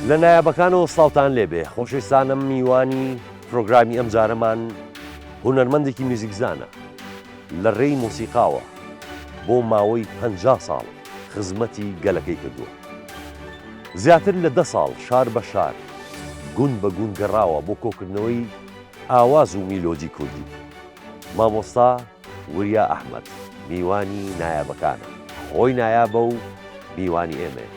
لە نایابەکانەوە سڵاوتان لێبێ خۆشەویستانم میوانی پرۆگرامی ئەمجارەمان هونەرمەندێکی میوزیکزانە لە ڕێی مۆسیقاوە بۆ ماوەی 50 ساڵ خزمەتی گەلەکەی کردووە زیاتر لە دە ساڵ شار بە شار گوند بە گوند گەڕاوە بۆ کۆکردنەوەی ئاواز و میلۆدی کوردی مامۆستا وریا ئەحمەد میوانی نایابەکانە، خۆی نایابە و میوانی ئێمەیە.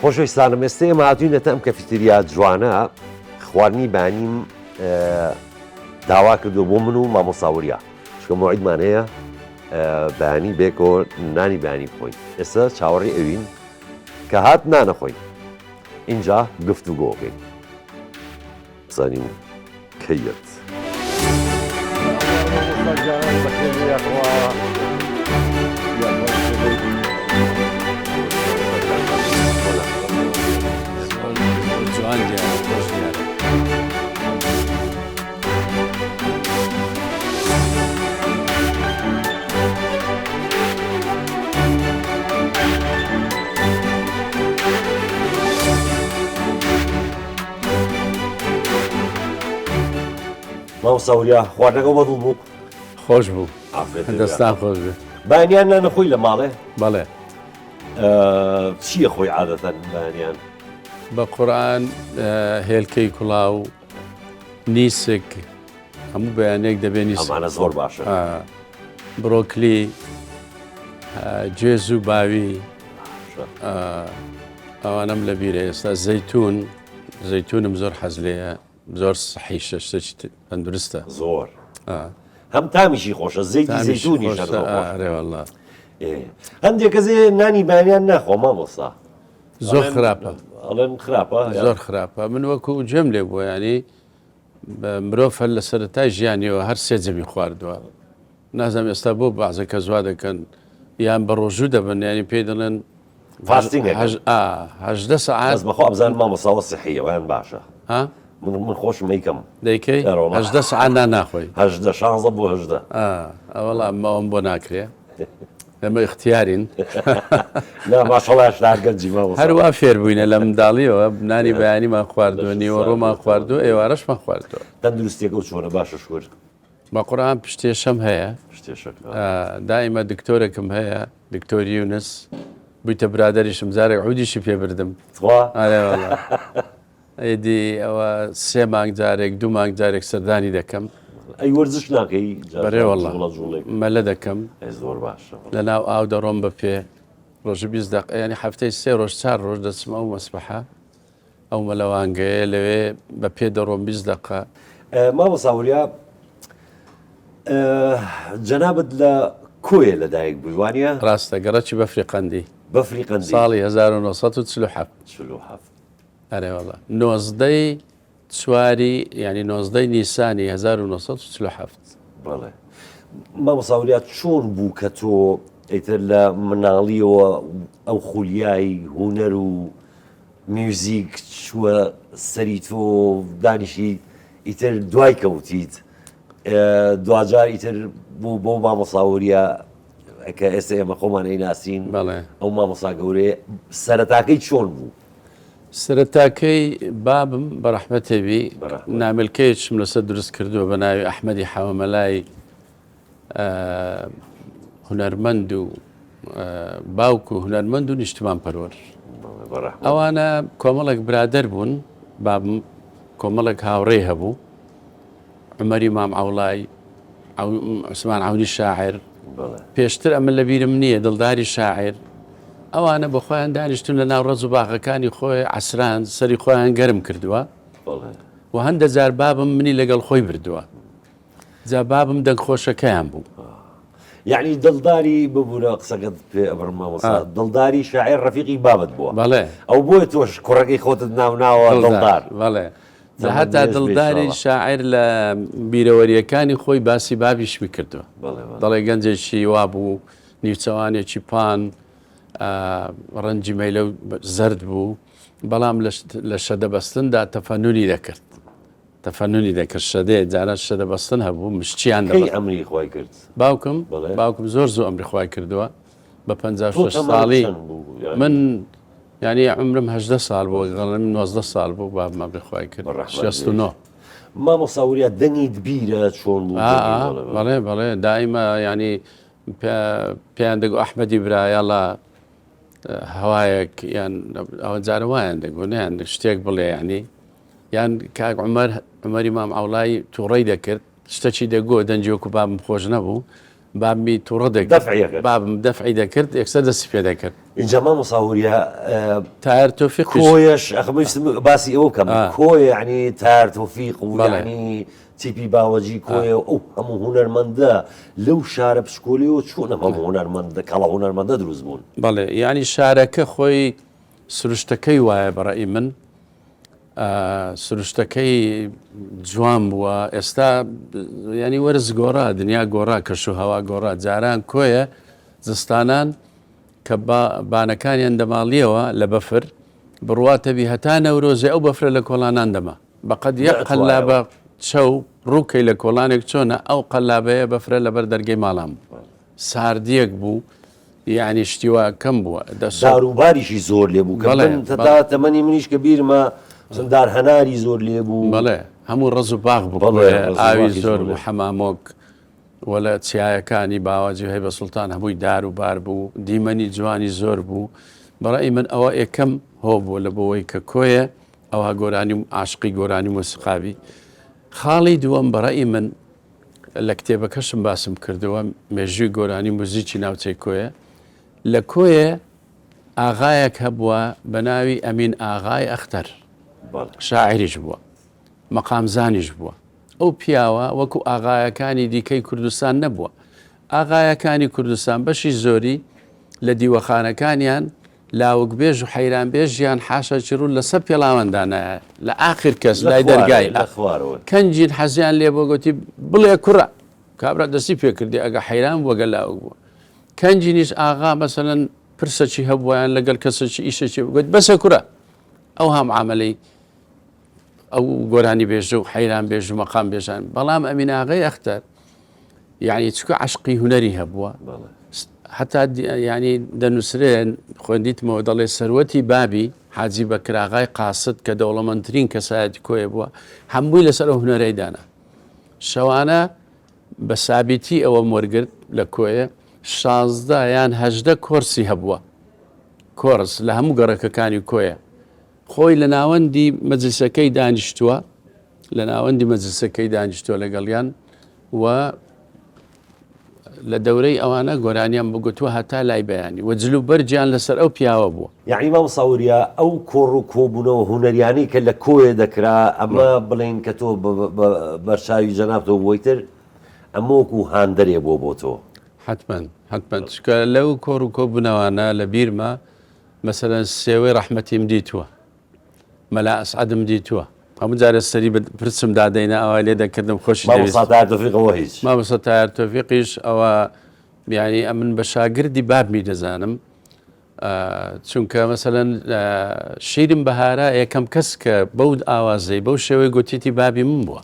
خۆشەویستانم ئێستا ئێمە هاتوینەتە ئەم کەفیتریا جوانە خواردنی بەیانیم داوا کردو بۆ من و مامۆستا وریا چکە مۆعیدمان هەیە بەیانی بێکۆ نانی بەیانی بخۆین ئێستا چاوەڕێی ئەوین کە هات نانەخۆین اینجا گفتوگۆکەین بزانین کەی یەت. جوان دیارە خۆش دیارە. مامۆستا وریا خواردنەکە بەدڵ بوو؟ خۆش بوو دەستان خۆش بێ. بەیانیان نانە خۆی لە ماڵێ؟ بەڵێ. چییە خۆی عادەتەن بەیانیان؟ بە قورئان هێلکەی کوڵاو نیسک هەموو بەیانێک دەبێ نیسک. ئەمانە زۆر باشە. بڕۆکلی گوێز و باوی ئەوانەم لەبیرە ئێستا زەیتون زەیتونم زۆر حەز لێیە زۆر سەحیشە شتێکی تەندروستە زۆر هەم تامیشی خۆشە زەیتی زەیتونیش هەر زۆر خۆشە. ئەرێ واللە هەندێک کەس نانی بەیانیان ناخوا مامۆستا زۆر خراپە ئەڵێن خراپە زۆر خراپە من وەکو گوێم لێ بووە ینی مرۆڤ هەر لە سەرەتای ژیانیەوە هەر سێ جەمی خواردووە نازانم ئێستا بۆ بەعزە کەس وا دەکەن یان بە ڕۆژوو دەبن یانی پێی دەڵێن fasting 18 سەعات بەس بەخوا بزانم مامۆستا وە سحیە وایان باشە ها من من خۆشم ئەیکەم دەیکەی 18 سەعات نان ناخۆی 18 16 بۆ 18 ئەوەڵا ئەمەوەم بۆ ناکرێ ئێمە ئیختیارین نا ماشەڵا هێشتا هەر گەنجی مامۆستا هەر وا فێر بووینە لە منداڵیەوە نانی بەیانیمان خواردووە نیوەڕۆمان خواردووە ئێوارەشمان خواردووە تەندروستیەکە و چۆنە باشە شکر بە قورئان پشتێشەم هەیە دائیمە دکتۆرێکم هەیە دکتۆر یونس بوویتە برادەریشم جارێک عودیشی پێ بردم ئیدی ئەوە سێ مانگ جارێک دوو مانگ جارێک سەردانی دەکەم ئەی وەرزش ناکەی بەرێ والله مەلە دەکەم زۆر باشە لە ناو ئاو دەڕۆم بە پێ ڕۆژی 20 دقیقە ینی هەفتەی سێ ڕۆژ چار ڕۆژ دەچم ئەو مەسبحە ئەو مەلەوانگەیە لەوێ بە پێ دەڕۆم 20 دەقە. مامۆستا وریا جەنابت لە کۆیە لەدایک بووی وانە؟ ڕاستە گەڕەکی بەفری قەندی. بەفری قەندی. ساڵی 1947. 47. ئەرێ وەڵا نۆزدەی چواری یعنی نۆزدەی نیسانی 1947. بەڵێ مامۆستا وریا چۆن بوو کە تۆ ئیتر لە مناڵیەوە ئەو خولیای هونەر و میوزیک چووە سەری تۆ دانیشی ئیتر دوای کەوتیت دواجار ئیتر بوو بۆ مامۆستا وریا کە ئێستا ئێمە خۆمان ئەیناسین ئەو مامۆستا گەورەیە سەرەتاکەی چۆن بوو؟ سەرەتاکەی بابم بە ڕەحمەتێبی نامیلکەیەکم لەسەر دروست کردووە بە ناوی ئەحمەدی حەوەمەلای هونەرمەند و باوک و هونەرمەند و نیشتمان پەروەر ئەوانە کۆمەڵێک برادەر بوون بابم کۆمەڵێک هاوڕێی هەبوو عومەری مام عەوڵای عوسمان عەونی شاعر پێشتر ئەمە لە بیرم نییە دڵداری شاعر ئەوانە بە خۆیان دانیشتون لە ناو ڕەز و باغەکانی خۆی عسران سەری خۆیان گەرم کردووە و هەندە جار بابم منی لەگەڵ خۆی بردووە جا بابم دەنگ خۆشەکەیان بوو. یەعنی دڵداری ببورە قسەکەت پێ ئەبڕم مامۆستا دڵداری شاعیر ڕەفیقی بابت بووە بەڵێ ئەو بۆیە تۆش کوڕەکەی خۆتت ناوناوە دڵدار بەڵێ. لە هەتا دڵداری شاعیر لە بیرەوەرییەکانی خۆی باسی بابیشمی کردووە. دەڵێ گەنجێکی وا بوو، نیوچەوانێکی پان، ڕەنگی مەیلە و زەرد بوو، بەڵام لە شەدەبەستندا تەفەنونی دەکرد. تەفەنونی دەکرد شەدێ جاران شەدە بەستن هەبوو مشتیان کەی ئەمری خوای کرد؟ باوکم باوکم زۆر زوو ئەمری خوای کردووە بە 56 ساڵی من یعنی عمرم 18 ساڵ بوو گەڵم 19 ساڵ بوو بابم ئەمری خوای کرد 69 مامۆستا وریا دەنگیت بیرە چۆن بوو؟ بەڵێ بەڵێ دائیمە یعنی پێیان دەگو ئەحمەدی برا یاڵا هەوایەک یان ئەوە جارە وایان دەگو نیان شتێک بڵێ یعنی یان کاک عومەر عومەری مام عەوڵای توڕەی دەکرد شتەکی دەگۆ دەنگی وەکو بابم خۆش نەبوو بابمی توڕە دەکرد دەفعی ئەکرد. بابم دەفعی دەکرد یەکسەر دەستی پێ دەکرد. ئینجا مامۆستا وریا تایەر تۆفیقیش کۆیەش ئەخ ویستم باسی ئەوە بکەم کۆیە یعنی تایەر تۆفیق و بەڵێ. یعنی تیپی باوەجی کۆیە و ئەو هەموو هونەرمەندە لەو شارە بچکۆلەیەوە چۆن ئەم هەموو هونەرمەندە کەڵە هونەرمەندە دروست بوون؟ بەڵێ یعنی شارەکە خۆی سروشتەکەی وایە بە ڕەئی من سروشتەکەی جوان بووە ئێستا ینی وەرز گۆڕا دنیا گۆڕا کەش و هەوا گۆڕا جاران کۆیە زستانان کە بانەکانیان دەماڵیەوە لە بەفر بڕواتەبی هەتا نەورۆزێ ئەو بەفرە لە کۆڵانان دەما بەقەد یەک قەلابە چەو ڕووکەی لە کۆڵانێک چۆنە ئەو قەلابەیە بەفرە لەبەر دەرگەی ماڵان بوو ساردیەک بوو یەعنی شتی وا کەم بووە دەسۆ. دار و باریشی زۆر لێ بوو کە بەڵێ من بەڵێ. تا تەمەنی منیش کە بیرمە مثلا دار هەناری زۆر لێ بوو. بەڵێ هەموو ڕەز و باخ بوو بەڵێ کۆیە ڕەز و ئاوی باخی زۆر زۆر بوو لێ بوو. حەمامۆک و لە چیایەکانی باواجی و هەیبە سوڵتان هەمووی دار و بار بوو دیمەنی جوانی زۆر بوو بە ڕەئی من ئەوە ئێکەم هۆ بووە لە بۆوەی کە کۆیە ئەوها گۆرانی و عاشقی گۆرانی و مۆسیقا بی خاڵی دووەم بە ڕەئی من لە کتێبەکەشم باسم کردووە، مێژووی گۆرانی موزیکی ناوچەی کۆیە. لە کۆیە ئاغایەک هەبووە بە ناوی ئەمین ئاغای ئەختەر. شاعیریش بووە، مەقامزانیش بووە. ئەو پیاوە وەکو ئاغایەکانی دیکەی کوردستان نەبووە. ئاغایەکانی کوردستان بەشی زۆری لە دیوەخانەکانیان لاوکبێژ و حەیرانبێژیان حاشا چڕوو لەسەر پێڵاوان دانایە لە ئاخر کەس لای دەرگای کەنجین حەزیان لێ بۆ گوتی بڵێ کوڕە کابرا دەستی پێکردی ئەگە حەیران بووە گە لاوک بووە کەنجینیش ئاغا مەسەلەن پرسەکی هەبوویان لەگەڵ کەسێکی ئیشێکی گوت بەسە کوڕە ئەو هەم عاملەی ئەو گۆرانی بێژە و حەیران بێژ و مەقام بێژان بەڵام ئەمین ئاغای ئەختەر یعنی چکە عشقی هونەری هەبووە هەتا ینی دەنووسرێن خوێندیتمەوە دەڵێ سەروەتی بابی حاجی بەکراغای قاسد کە دەوڵەمەندترین کەسایەتی کۆیە بووە هەمووی لەسەر ئەو هونەرەی دانا شەوانە بە سابیتی ئەوەم وەرگرت لە کۆیە شازدە یان هەژدە کۆرسی هەبووە کۆرس لە هەموو گەڕەکەکانی کۆیە خۆی لە ناوەندی مەجلسەکەی دانیشتووە لە ناوەندی مەجلسەکەی دانیشتووە لەگەڵیان و لە دەورەی ئەوانە گۆرانیان بگوتووە هەتا لای بەیانی و جل و بەرگیان لەسەر ئەو پیاوە بووە. یەعنی مامۆستا وریا ئەو کۆڕ و کۆبوونەوە هونەریانەی کە لە کۆیە دەکرا ئەمە بڵێین کە تۆ بە بەرچاوی جەنابتەوە بووە ئیتر ئەمە وەکوو هاندەرێ بووە بۆ تۆ. حەتمەن حەتمەن چونکە لەو کۆڕ و کۆبوونەوانە لە بیرمە مەسەلەن سێوەی ڕەحمەتیم دیتووە، مەلا ئەسعەدم دیتووە، هەموو جارێ سەری بە پرچم دادەینا ئاوای لێ دەکردم خۆشی دەویست. مامۆستا تایەر تۆفیق ئەوە هیچ. مامۆستا تایەر تۆفیقیش ئەوە یانی ئەمن بە شاگردی بابمی دەزانم چونکە مەسەلەن شیرین بەهارە یەکەم کەس کە بەو ئاوازەی بەو شێوەی گوتیتی بابی من بووە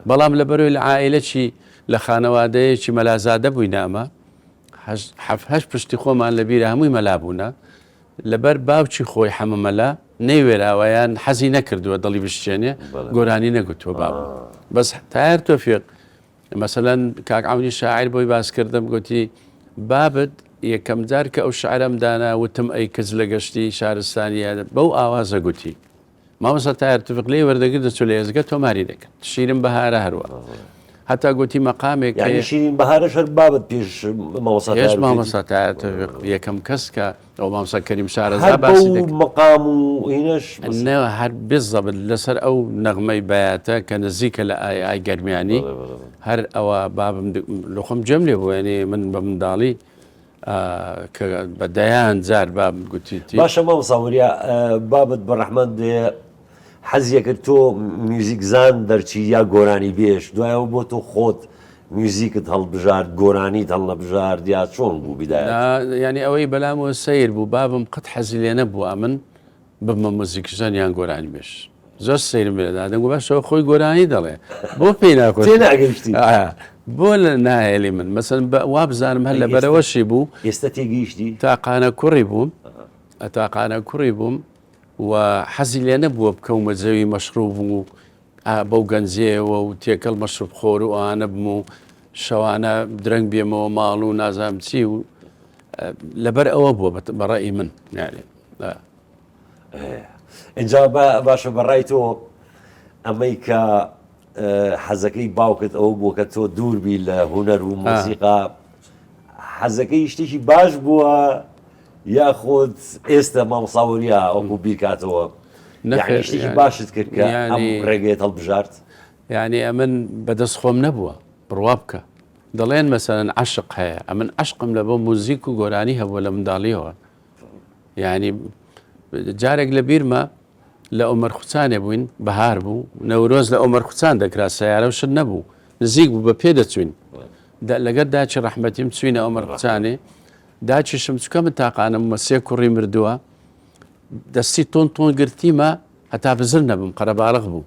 بەڵام لە بەرەوەی لە عائیلەکی لە خانەوادەیەکی مەلازادە بووینە ئەمە هەشت پشتی خۆمان لە بیرە هەمووی مەلا بوونە، لەبەر باوکی خۆی حەمە مەلا نەیوێراوە یان حەزی نەکردووە دڵی بشکێنێ گۆرانی نەگوتووە بابم بەس تایەر تۆفیق مەسەلەن کاک عەونی شاعیر بۆی باس کردم گوتی بابت یەکەم جار کە ئەو شعرەم دانا وتم ئەی کچ لە گەشتی شارستانیە بەو ئاوازە گوتی مامۆستا تایەر توفیق لێی وەردەگرت دەچوو لە ئێزگە تۆماری دەکرد شیرین بەهارە هەروە هەتا گوتی مەقامێک یعنی شیرین بەهارەش هەر بابت پێش مامۆستا پێش تایەر وتێتی؟ مامۆستا تایەر توفیق یەکەم کەس کە ئەو مامۆستا کەریم شارەزا هەر باسی بەو دەکرد مەقام و هینەش بەس نە هەر بالضبط لەسەر ئەو نەغمەی بەیاتە کە نزیکە لە ئای ئای گەرمیانی بەڵێ بەڵێ بەڵێ. هەر ئەوە بابم لە خۆم گوێم لێ بوو یعنی من بە منداڵی کە بە دەیان جار بابم گوتیتی. باشە مامۆستا وریا بابت بە ڕەحمەت بێ حەزی ئەکرد تۆ میوزیکزان دەرچی یا گۆرانیبێژ، دوایەوە بۆ تۆ خۆت میوزیکت هەڵبژارد گۆرانیت هەڵنەبژارد یا چۆن بوو بیدایەت؟ نا یانی ئەوەی بەلامەوە سەیر بوو بابم قەت حەزی لێ نەبوو ئەمن ببمە موزیکژەن یان گۆرانیبێژ زۆر سەیرم لێ دەهات دەمگوت باشە ئەو خۆی گۆرانی دەڵێ بۆ پێی ناخۆش تێناگەیشتی؟ ئا بۆ لە ناهێلی من مەسەن بە وابزانم هەر ئەی ئێستە لەبەرەوەشی بوو ئێستە تێگەیشتی؟ تاقانە کوڕی بووم تاقانە کوڕی بووم و حەزی لێ نەبووە بکەومە جەوی مەشروب و بەو گەنجەیەوە و تێکەڵ مەشروب خۆر و ئەوانە بم و شەوانە درەنگ بێمەوە ماڵ و نازانم چی و لەبەر ئەوە بووە بەڕێی من یعنی اینجا باشە بەڕای تۆ ئەمەی کە حەزەکەی باوکت ئەوە بووە کە تۆ دووربی لە هوەر و مۆسیقا حەزەکەی شتێکی باش بووە یاخود ئێستە مامۆستا وریا وەکو بیرکاتەوە یعنی شتێکی باشت کرد کە ئەم ڕێگەیەت هەڵبژارد؟ یعنی ئەمن بەدەست خۆم نەبووە بڕوا بکە دەڵێن مەسەلەن عەشق هەیە ئەمن عەشقم لە بۆ موزیک و گۆرانی هەبووە لە منداڵیەوە یعنی جارێک لە بیرمە لە ئۆمەر خوچانێ بووین بەهار بوو نەورۆز لە ئۆمەر خوچان دەکرا سیارە و شت نەبوو نزیک بوو بە پێ دەچوین لەگەر داچی ڕەحمەتیم چوینە ئۆمەر خوچانێ داکیشم چکە من تاقانم وە سێ کوڕی مردووە دەستی تۆن تۆن گرتیمە هەتا بزر نەبم قەرەباڵغ بوو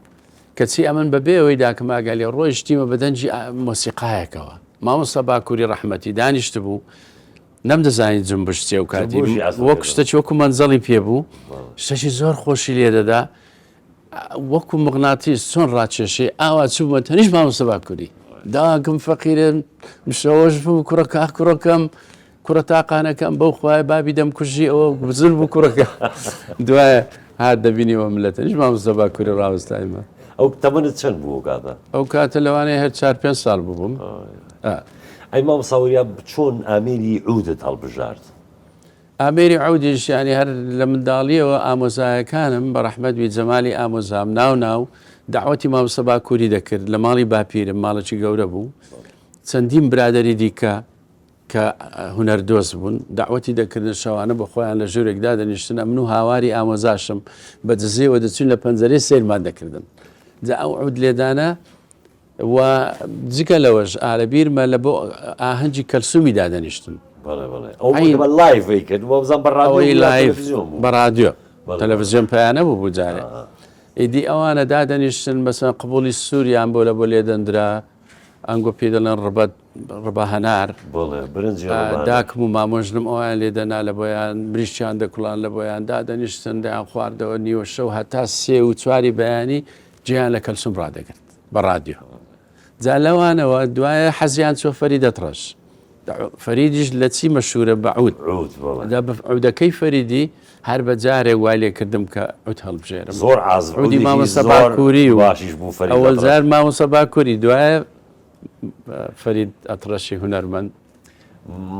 کەچی ئەمن بەبێ ئەوەی داکم ئاگا لێ ڕۆیشتیمە بە دەنگی مۆسیقایەکەوە مامۆستا باکووری ڕەحمەتی دانیشت بوو نەمدەزانی جنبش چیە و کاتی وەک شتەکی وەکو مەنزەڵی پێ بوو شتەکی زۆر خۆشی لێدەدا وەکو مغناتیس چۆن ڕاکێشێ ئاوا چوومە تەنیشت مامۆستا باکوری داکم فەقیرە مشەوەش بوو کوڕەکە کوڕەکەم کوڕە تاقانەکەم بەو خوایە بابی دەمکوژی ئەوە بزر بوو کوڕەکە دوایە هات دەبینیەوە من لە تەنیشت مامۆستا باکوری ڕاوەستایمە. ئەو تەمەنت چەند بوو ئەو کاتە؟ ئەو کاتە لەوانەیە هەر چار پێنج ساڵ بووبم. ئەی مامۆستا وریا چۆن ئامێری عودت هەڵبژارد؟ ئامێری عودیش یانی هەر لە منداڵیەوە ئامۆزایەکانم بە ڕەحمەت بی جەمالی ئامۆزام ناو ناو دەعوەتی مامۆستا باکوری دەکرد لە ماڵی باپیرم ماڵێکی گەورە بوو چەندین برادەری دیکە کە هونەر دۆست بوون دەعوەتی دەکردن شەوانە بە خۆیان لە ژوورێک دادەنیشتن ئەمن و هاواری ئامۆزاشم بە دزیەوە دەچوین لە پەنجەرەی سەیرمان دەکردن جا ئەو عود لێدانە و جگە لەوەش ئا لە بیرمە لە بۆ ئاهەنگی کەلسومی دادەنیشتن. بەڵێ بەڵێ ئەو بۆ بە live ی کرد وابزانم بە ڕادیۆ ئەوەی بوو یا live تەلەفزیۆن بوو بە ڕادیۆ بەڵێ بەڵێ تەلەفزیۆن پیا نەبوو بوو جارێ ئیدی ئەوانە دادەنیشتن مەسەن قبوڵی سووریان بۆ لە بۆ لێدەندرا ئەنگۆ پێی دەڵێن ڕبەت ڕبە هەنار بەڵێ برنجی ڕبانە داکم و مامۆژنم ئەویان لێدەنا لە بۆیان مریشکیان دەکوڵان لە بۆیان دادەنیشتن دەیان خواردەوە نیوە شەو هەتا سێ و چواری بەیانی جێیان لە کەلسوم ڕادەگرت. بە ڕادیۆ جا لەوانەوە دوایە حەزیان چۆ فەریدە تڕەش فەریدیش لە چی مەشهورە بە عود عودەکەی فەریدی هەر بە جارێک وای لێ کردم کە عود هەڵبژێرم زۆر عازف عودی مامۆستا باکووری و باشیش بوو فەرید ئەوەل جار مامۆستا باکووری دوایە فەرید ئەتڕەشی هونەرمەند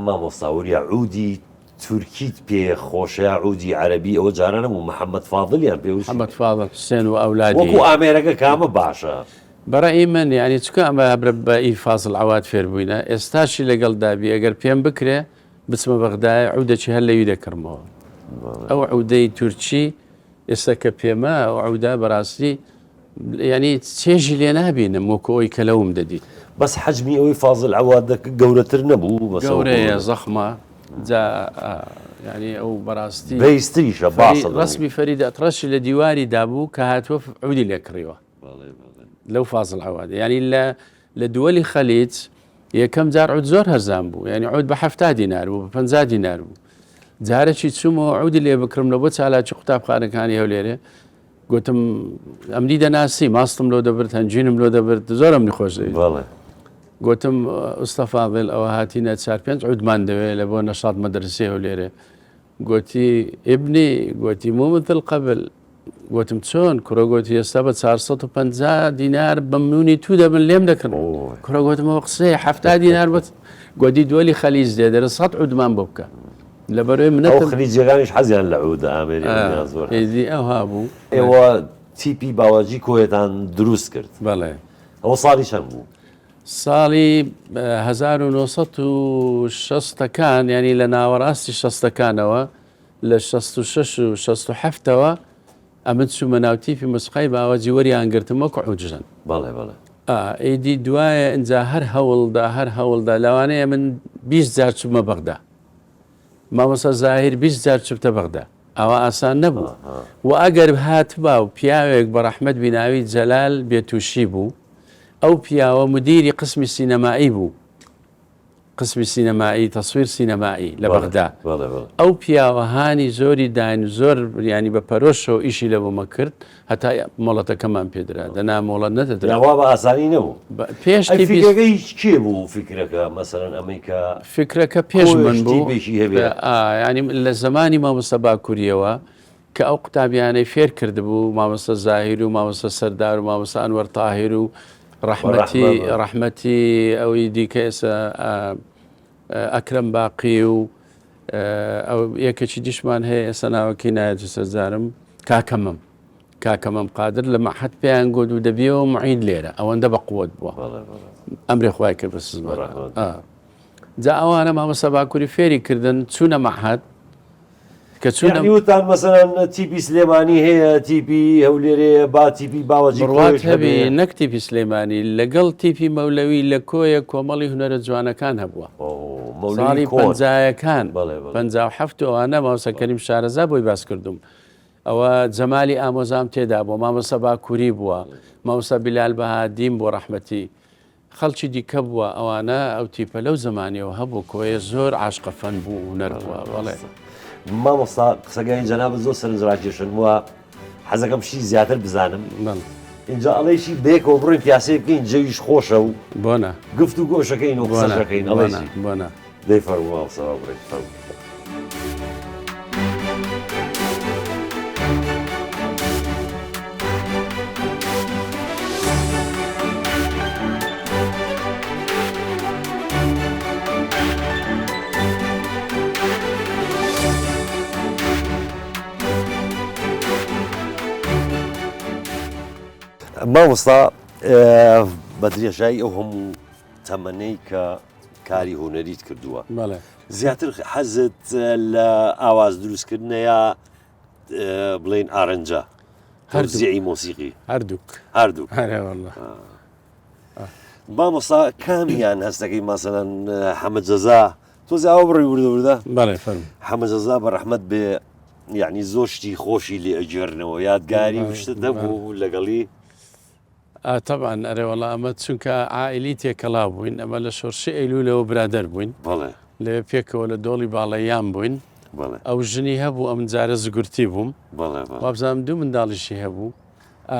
مامۆستا وریا عودی تورکیت پێ خۆشە یا عودی عەرەبی ئەوە جاران هەبوو محەمەد فاضلیان پێ وشی. محەمەد فاضل حوسێن و ئەولادی. وەکو ئامێرەکە کامە باشە؟ بەڕەئی من یانی چونکە ئەمە هەبرە بە ئی فازڵ عەواد فێر بووینە ئێستاشی لەگەڵ دابی ئەگەر پێم بکرێ بچمە بەغدایە عودەکی هەر لەوی دەکڕمەوە ئەو عودەی تورکی ئێستا کە پێمە ئەو عودە بەڕاستی یانی چێژی لێ نابینم وەکو ئەوی کە لەوم دەدیت. بەس حەجمی ئەوەی فازل عەواد گەورەتر نەبوو بەس گەورەیە زەخمە جا یانی ئەو بەڕاستی بەیستریشە باسە ڕسمی فەرید ئەتڕەشی لە دیواری دابوو کە هاتووە عودی لێ کڕیوە لەو فازل عەواد یانی لە لە دووەلی خەلیج یەکەم جار عود زۆر هەرزان بوو یانی عود بە 70 دینار بوو بە 50 دینار بوو جارێکی چوومەوە عودی لێ بکڕم لە بۆ چالاکی قوتابخانەکانی هەولێرێ گوتم ئەمنی دەناسی ماستم لۆ دەبرد هەنجینم لۆ دەبرد زۆر ئەمنی خۆش دەویست بەڵێ. گوتم ئوستا فاضل ئەوە هاتینە چار پێنج عودمان دەوێ لە بۆ نەشاط مەدرسەی هەولێرێ گوتی ابنی گوتی مو مثل قبل گوتم چۆن کوڕە گوتی ئێستا بە 450 دینار بەمنونی تو دەبن لێم دەکەن کوڕە گوتم ئەوە قسەیە 70 دینار بەت گوتی دووەلی خەلیج دێ دەرە 100 عودمان بۆ بکە لەبەرئەوەی ئەو منەتم خلیجیەکانیش حەزیان لە عودە ئامێری عودیان زۆر حەز. ئیدی ئەوها بوو. ئێوە تیپی باواجی کۆیەتان دروست کرد. بەڵێ. ئەوە ساڵی چەند بوو؟ ساڵی 1960 ەکان یانی لە ناوەڕاستی شەستەکانەوە لە 66 و 67 ەوە. ئەمن چوومە ناو تیپی مۆسیقای باوەجی وەریان گرتم وەکو عودژەن. بەڵێ بەڵێ. ئا ئیدی دوایە ئینجا هەر هەوڵدا هەر هەوڵدا لەوانەیە من 20 جار چوومە بەغدا. مامۆستا زاهیر 20 جار چووبتە بەغدا. ئاوا ئاسان نەبوو. و ئەگەر هاتبا و پیاوێک بە ڕەحمەت بی ناوی جەلال بێتووشی بوو، ئەو پیاوە مودیری قسمی سینەمائی بوو. قسمی سینەمایی، تصویر سینەمایی، لە بەغدا. ئەو پیاوە هانی زۆری داین و زۆر یانی بە پەرۆشەوە ئیشی لە بۆمە کرد هەتا مۆڵەتەکەمان پێ درا. دەنا مۆڵەت نەدەدرا. نا وا بە ئاسانی نەبوو. پێش ئەی تیپی فیکرەکە هیچ کێ بوو فیکرەکە مەسەلەن ئەمەی کە فیکرەکە پێش کۆیەش من بوو. تیپێکی هەبێ؟ ئا یانی لە زەمانی مامۆستا باکوورییەوە کە ئەو قوتابیانەی فێر کردبوو، مامۆستا زاهیر و مامۆستا سەردار و مامۆستا ئەنوەر تاهیر و ڕەحمەتی ڕەحمەتی ئەوی دیکە ئێستا ئەکرەم باقی و ئەو یەکێکی دیشمان هەیە ئێستا ناوەکەی نایەتە سەرزارم کاکەمەم کاکەمەم قادر لە مەحەد پێیان گوت و دەبیەوە معید لێرە ئەوەندە بە قوت بووە ئەمرێ خوای کرد بە سزمەت جا ئەوانە مامۆستا باکووری فێری کردن چوونە مەحەد کە چوونە یەعنی وتان مەسەلەن تیپی سلێمانی هەیە تیپی هەولێر هەیە با تیپی باوەجی بڕوات کۆیەش هەبی هەبێ. نەک تیپی سلێمانی لەگەڵ تیپی مەولەوی لە کۆیە کۆمەڵی هونەرە جوانەکان هەبووە ئۆ مەولەوی ساڵی کۆن. پەنجایەکان بەڵێ بەڵێ. 57 و ئەوانە مامۆستا کەریم شارەزا بۆی باس کردووم ئەوە جەمالی ئامۆزام تێدا بووە مامۆستا باکووری بووە مامۆستا بیلال بەهادین بووە ڕەحمەتی خەڵکی دیکە بووە ئەوانە ئەو تیپە لەو زەمانیەوە هەبوو کۆیە زۆر عاشقە فەن بوو هونەر بووە بەڵێ. مامۆستا قسەکانی جەنابت زۆر سەرنجڕاکێشن و حەزەکەم شتی زیاتر بزانم بەڵێ. ئینجا ئەڵێیشی بەیەکەوە بڕۆین پیاسەیە بکەین جەویش خۆشە و بۆنە گفت و گۆشەکەین و بۆنە قسەشەکەین بۆنە ئەڵێیشی بۆنە. دەی فەرموو مامۆستا با بڕۆین فەرموو. مامۆستا بە درێژایی ئەو هەموو تەمەنەی کە کاری هونەریت کردووە زیاتر حەزت لە ئاواز دروستکردنە یا بڵێن ئارنجە هەرزیعی مۆسیقی هەردووک هەردووک هەرێ مامۆستا کامیان هەستەکەی ماسەەن حەمە جەزا تۆزی ئەوە بڕی وردە وردە بەڵێ فەرموو حەمە جەزا بە ڕەحمەت بێ یعنی زۆر شتی خۆشی لێ ئەگێرنەوە یادگاری شتت هەبوو لەگەڵی ئا تەبعەن ئەرێ وەڵا ئەمە چونکە عائیلی تێکەڵاو بووین ئەمە لە شۆرشی ئەیلوولەوە برادەر بووین بەڵێ لەوێ پێکەوە لە دۆڵی باڵەیان بووین بەڵێ ئەو ژنی هەبوو ئەمن جارە زگورتی بووم بەڵێ بەڵێ وابزانم دوو منداڵیشی هەبوو ئا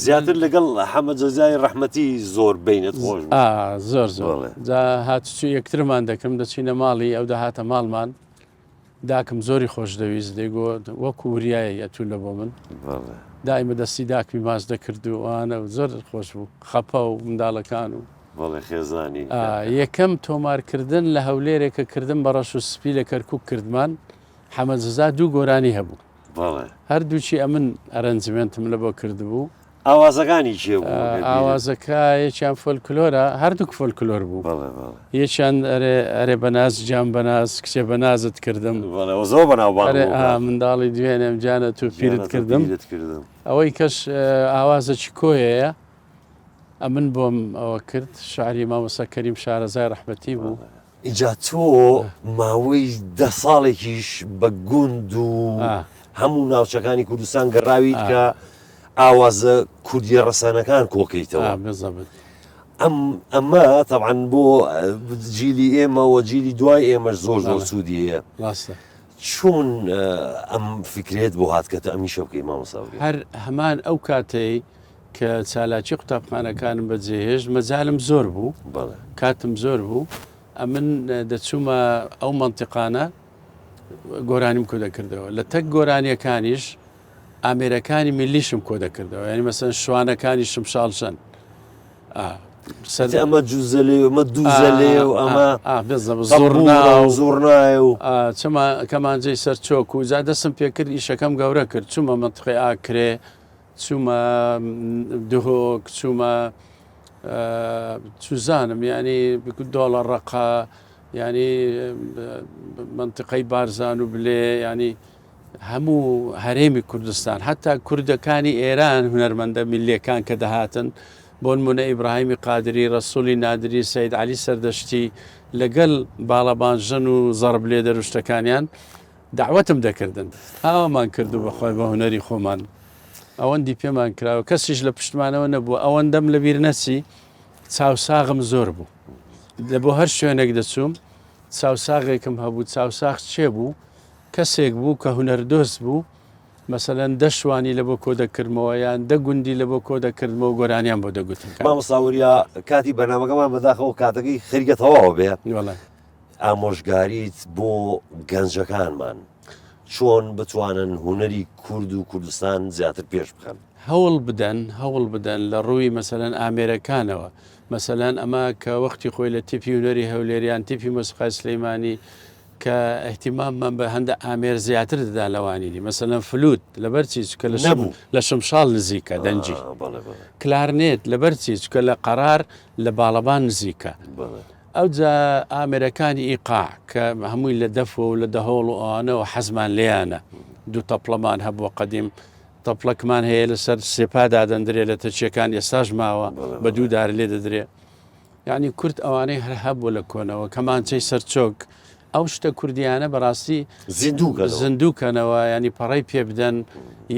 زیاتر لەگەڵ حەمە جەزای ڕەحمەتی زۆر بەینت خۆش بوو ئا زۆر زۆر بەڵێ جا هاتوچۆی یەکترمان دەکرد دەچینە ماڵی ئەو دەهاتە ماڵمان داکم زۆری خۆش دەویست دەیگۆت وەکو وریای ئەتوو لە بۆ من بەڵێ. دایمە دەستی داکمی ماچ دەکرد و ئەوانە زۆر خۆش بوو خەپە و منداڵەکان و بەڵێ خێزانی. ئا یەکەم تۆمارکردن لە هەولێرێ کە کردم بە ڕەش و سپی لە کەرکوک کردمان حەمە جەزا دوو گۆرانی هەبوو بەڵێ. هەردووکی ئەمن ئەرەنجمێنتم لە بۆ کردبوو. ئاوازەکانی کێ بوو ئەگەر بیرت؟ ئاوازەکە یەکیان فۆلکلۆرە هەردووک فۆلکلۆر بوو. بەڵێ بەڵێ. یەکیان ئەرێ ئەرێ بەناز گیان بەناز کچێ بەنازت کردم. بەڵێ ئەوە زۆر بەناوبانگ ئەرێ بوو ئا کات. منداڵی دوێنێم گیانە تۆ گیانە پیرت تۆ کردم. پیرت کردم. ئەوەی کەش ئاوازەکی کۆیەیە ئەمن بۆم ئەوە کرد شعری مامۆستا کەریم شارەزای ڕەحمەتی بوو. بەڵێ. ئینجا تۆ ماوەی دە ساڵێکیش بە گوند و هەموو ناوچەکانی کوردستان گەڕاویت کە ئاوازە کوردیە ڕەسەنەکان کۆکەیتەوە. ئەم ئەمە تەبعەن بۆ جیلی ئێمە و جیلی دوای ئێمەش زۆر زۆر سوودی هەیە. ڕاستە. چۆن ئەم فکرەیەت بۆ هات کە تۆ ئەم ئیشە بکەی مامۆستا بکەی؟ هەر هەمان ئەو کاتەی کە چالاکی قوتابخانەکانم بەجێهێشت مەجالم زۆر بوو، کاتم زۆر بوو، ئەمن دەچوومە ئەو مەنتیقانە گۆرانیم کۆ دەکردەوە، لە تەک گۆرانییەکانیش ئامێرەکانی میللیشم کۆ دەکردەوە، یانی مەسەن شوانەکانی شمشاڵژەن ئەمە جوزەلێ ئەمە دووزەلێ و ئەمە زۆرنا و زۆرنایە و چما کەمانجەی سەر چۆک و جا دەستم پێکرد ئیشەکەم گەورە کرد چوومە مەنتیقەی ئاکرێ چوومە دهۆک چوومە چوزانم یعنی دۆڵە ڕەقە یعنی منطقەی بارزان و بلێ یعنی هەموو هەرێمی کوردستان حتا کوردەکانی ئێران هونەرمەندە میللیەکان کە دەهاتن بۆ نمونە ئیبراهیمی قادری، ڕەسوڵی نادری، سەید عەلی سەردەشتی لەگەل باڵەبانژەن و زەڕب لێدەر و شتەکانیان دەعوەتم دەکردن. ئاوامان کردو بەخوای بە هونەری خۆمان ئەوەندی پێمان کراوە کەسیش لە پشتمانەوە نەبووە ئەوەندەم لەبیر نەچی چاوساغم زۆر بوو لە بۆ هەر شوێنێک دەچووم چاوساغێکم هەبوو چاوساغ چێ بوو کەسێک بوو کە هونەردۆست بوو مەسەلەن دە شوانی لە بۆ کۆ دەکردمەوە یان دە گوندی لە بۆ کۆ دەکردمەوە گۆرانیان بۆ دەگوتم. مامۆستا وریا کاتی بەرنامەکەمان بەداخەوە کاتەکەی خەریکە تەواو بێ. وەڵێ. ئامۆژگاریت بۆ گەنجەکانمان چۆن بتوانن هونەری کورد و کوردستان زیاتر پێش بخەن؟ هەوڵ بدەن هەوڵ بدەن لە ڕووی مەسەلەن ئامێرەکانەوە مەسەلەن ئەمە کە وەختی خۆی لە تیپی هونەری هەولێر یان تیپی مۆسیقای سلەیمانی کە ئیهتیماممان بە هەندە ئامێر زیاتر دەدا لەوانی دی مەسەلەن فلوت لەبەر چی چونکە لە نەبوو. لە شمشاڵ نزیکە دەنگی کلارنێت لەبەر چی چونکە لە قەرار لە باڵەبان نزیکە ئەوجا ئامێرەکانی ئیقاع کە هەمووی لە دەف و لە دەهۆڵ و ئەوانەوە حەزمان لێیانە دوو تەپڵەمان هەبووە قەدیم تەپڵەکمان هەیە لەسەر سێپا دادەندرێ لە تەچیەکان ئێستاش ماوە بە دوو دار لێ دەدرێ یانی کورد ئەوانەی هەر هەبوو لە کۆنەوە کەمانچەی سەرچۆک ئەو شتە کوردیانە بەڕاستی زیندوو کەنەوە ینی پەڕی پێ بدەن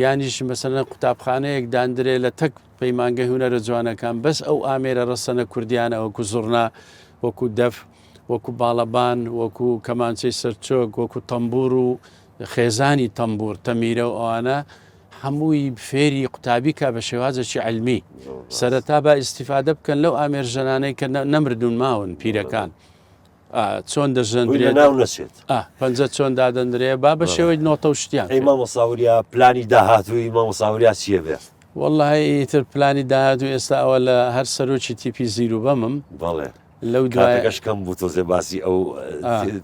یانیش مەسەلەن قوتابخانەیەک داندرێ لە تەک پەیمانگەی هونەرە جوانەکان بەس ئەو ئامێرە ڕەسەنە کوردیانە وەکو زوڕنا وەکو دەف وەکو باڵەبان وەکو کەمانچەی سەرچۆک وەکو تەمبور و خێزانی تەمبور تەمیرە و ئەوانە هەمووی فێری قوتابی کا بە شێوازێکی عیلمی سەرەتا با ئیستیفادە بکەن لەو ئامێر ژەنانەی کە نەمردوون ماون پیرەکان چۆن دەژەندرێت ناو نەچێت پەنجە چۆن دادەندرێ با بە شێوەی نۆتە و شتیان ئەی مامۆستا وریا پلانی داهاتووی مامۆستا وریا چییە بێ؟ وەڵڵاهی ئیتر پلانی داهاتوو ئێستا ئەوە لە هەر سەرۆکی تیپی زیروبەمم بەڵێ لەو دوای کاتەکەش کەم بوو تۆزێ باسی ئەو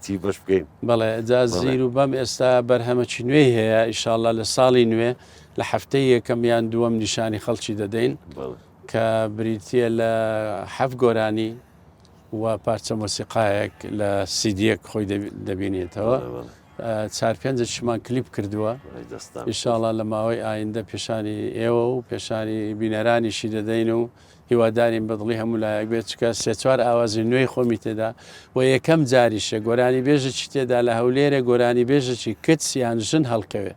تیپەش بکەین. بەڵێ جا زیر و بەم ئێستا بەرهەمەکی نوێی هەیە ئیشاڵڵا لە ساڵی نوێ لە هەفتەی یەکەم یان دووەم نیشانی خەڵکی دەدەین کە بریتە لە حەف گۆرانی و پارچە مۆسیقایەک لە سیدیەک خۆی دەبینێتەوە چار پێنجێکیشمان کلیپ کردووە ئیشاڵا لە ماوەی ئایندە پێشانی ئێوە و پێشانی بینەرانیشی دەدەین و هیوادارین بە دڵی هەموو لایەک بێت چکە سێ چوار ئاوازی نوێی خۆمی تێدا و یەکەم جاریشە گۆرانی بێژێکی تێدا لە هەولێرێ گۆرانی بێژێکی کچ یان ژن هەڵکەوێ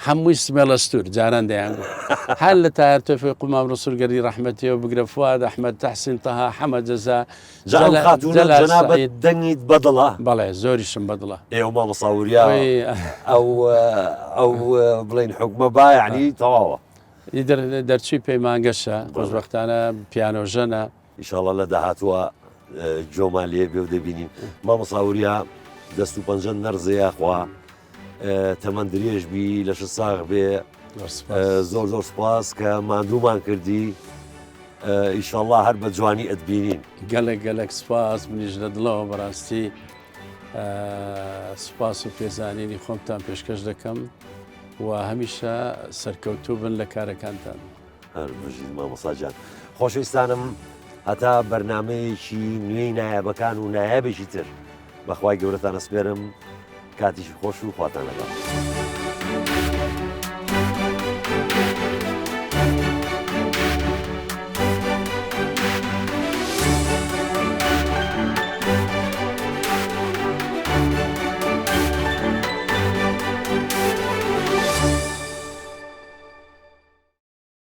هەمووی سمێڵەستور جاران دەیانگوت هەر لە تایەر تۆفیق و مام ڕەسوول گەردی ڕەحمەتیەوە بگرە فواد ئەحمەد تەحسین تەها حەمە جەزا جا ئەو خاتوونە جەلال جەنابت سەعید دەنگیت بەدڵە؟ بەڵێ زۆریشم بەدڵە ئێوە مامۆستا وریا ئۆی، ئەو ئەو بڵێین حوکمە با یەعنی تەواوە. ئی دەرچووی پەیمانگەشە خۆشبەختانە پیانۆژەنە. ئیشاڵا لە داهاتووە گوێمان لێ بێ و دەبینین. مامۆستا وریا دەست و پەنجەت نەڕزێ یاخوا تەمەن درێژ بی لەشت ساغ بێ زۆر زۆر سپاس کە ماندوومان کردی ئیشەڵا هەر بە جوانی ئەتبینین. گەلەک گەلەک سپاس منیش لە دڵەوە بەڕاستی سپاس و پێزانینی خۆمتان پێشکەش دەکەم و هەمیشە سەرکەوتوو بن لە کارەکانتان. هەر بژیت مامۆستا گیان. خۆشەویستانم هەتا بەرنامەیەکی نوێی نایابەکان و نایابێکی تر بەخوای گەورەتان ئەسپێرم کاتیشی خۆش و خواتان لەگەڵ.